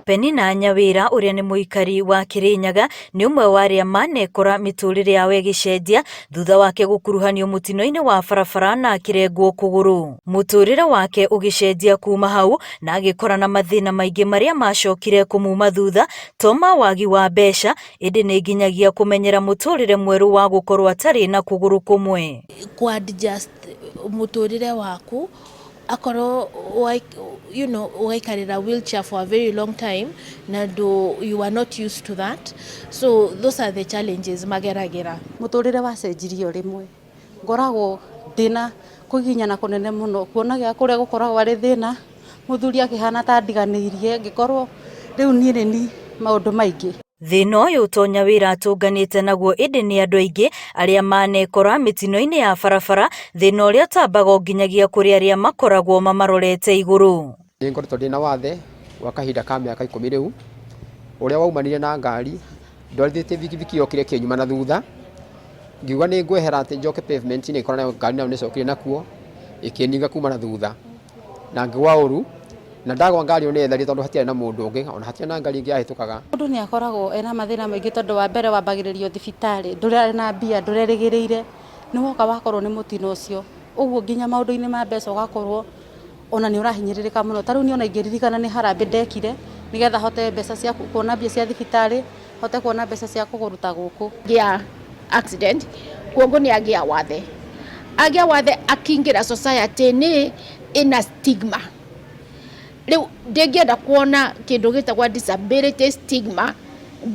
Penina Nyawĩra ũrĩa nĩ mũikari wa Kĩrĩnyaga nĩ ũmwe wa arĩa manekora mĩtũrĩre yao ĩgĩcenjia thutha wake gũkuruhanio mũtino-inĩ wa barabara na akĩrengwo kũgũrũ. Mũtũrĩre wake ũgĩcenjia kuma hau na agĩkora na mathĩna maingĩ marĩa macokire kũmuma thutha to ma wagi wa mbeca ĩndĩ nĩ nginyagia kũmenyera mũtũrĩre mwerũ wa gũkorwo atarĩ na kũgũrũ kũmwe. Ku adjust mũtũrĩre waku akorwo ũgaikarĩra wheelchair for a very long time na ndũ you are not used to that, so those are the challenges mageragĩra. Mũtũrĩre wacenjirie o rĩmwe, ngoragwo ndĩna kũgiginyana kũnene mũno, kuona gĩa kũrĩa gũkoragwo arĩ thĩna, mũthuri akĩhana ta andiganĩirie, ngĩkorwo rĩu niĩ nĩ niĩ maũndũ maingĩ. Thĩna ũyũ to Nyawĩra atũnganĩte naguo ĩndĩ nĩ andũ aingĩ arĩa manekora mĩtino-inĩ ya barabara, thĩna ũrĩa ũtambaga o nginyagia kũrĩ arĩa makoragwo mamarorete igũrũ. Nĩ ngoretwo ndĩna wathe gwa kahinda ka mĩaka 10 rĩu, ũrĩa waumanire na ngari ndwarithĩtie bikibiki yokire ĩkĩnyuma na thutha, ngiuga nĩ ngwehera atĩ njoke pavement-inĩ, ngĩkora nayo ngari nayo nĩcokire nakuo ĩkĩninga kuma na thutha na ngĩgwa ũru, na ndagwa ngari ĩyo nĩyetharire tondũ hatiarĩ na mũndũ ũngĩ, ona hatiarĩ na ngari ĩngĩ yahĩtũkaga. Mũndũ nĩ akoragwo ena mathĩna maingĩ tondũ wa mbere wambagĩrĩrio thibitarĩ, ndũrarĩ na mbia, ndũrerĩgĩrĩire, nĩ woka wakorwo nĩ mũtino ũcio, ũguo nginya maũndũ-inĩ ma mbeca ũgakorwo ona nĩ ũrahinyĩrĩrĩka mũno. Ta rĩu niĩ ona ingĩririkana nĩ harambee ndekire nĩgetha hote mbeca cia kuona mbia cia thibitarĩ, hote kuona mbeca cia kũruta gũkũ. Gĩa accident kuoguo nĩ agĩa wathe, agĩa wathe akĩingĩra society nĩ ĩna stigma. Rĩu ndĩngĩenda kuona kĩndũ gĩtagwo disability stigma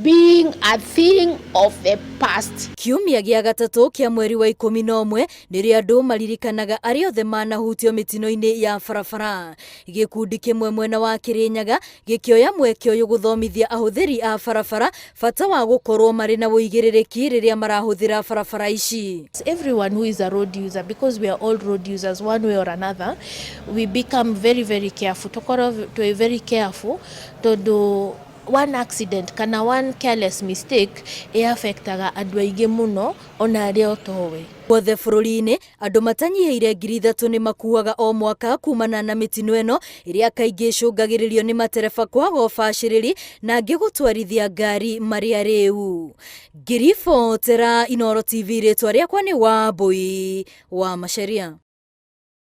being a thing of the past. Kiumia gĩa gatatũ kĩa mweri wa 11 nĩrĩo andũ maririkanaga arĩa othe manahutio mĩtino-inĩ ya barabara. Gĩkundi kĩmwe mwena wa Kĩrĩnyaga gĩkĩoya mweke ũyũ gũthomithia ahũthĩri a barabara bata wa gũkorwo marĩ na ũigĩrĩrĩki rĩrĩa marahũthĩra barabara ici. Everyone who is a road user, because we are all road users one way or another, we become very very careful, tukorwo twĩ very careful tondũ one accident kana one careless mistake ĩ-affectaga andũ aingĩ mũno ona arĩa ũtoĩ. Guothe bũrũri-inĩ andũ matanyihĩire 3000 nĩ makuaga o mwaka kumana na mĩtino ĩno ĩrĩa kaingĩ ĩcũngagĩrĩrio nĩ matereba kwaga ũbacĩrĩri na angĩ gũtwarithia ngari marĩ arĩu. Ngĩribotera Inooro TV, rĩtwa rĩakwa nĩ Wambui wa Macharia.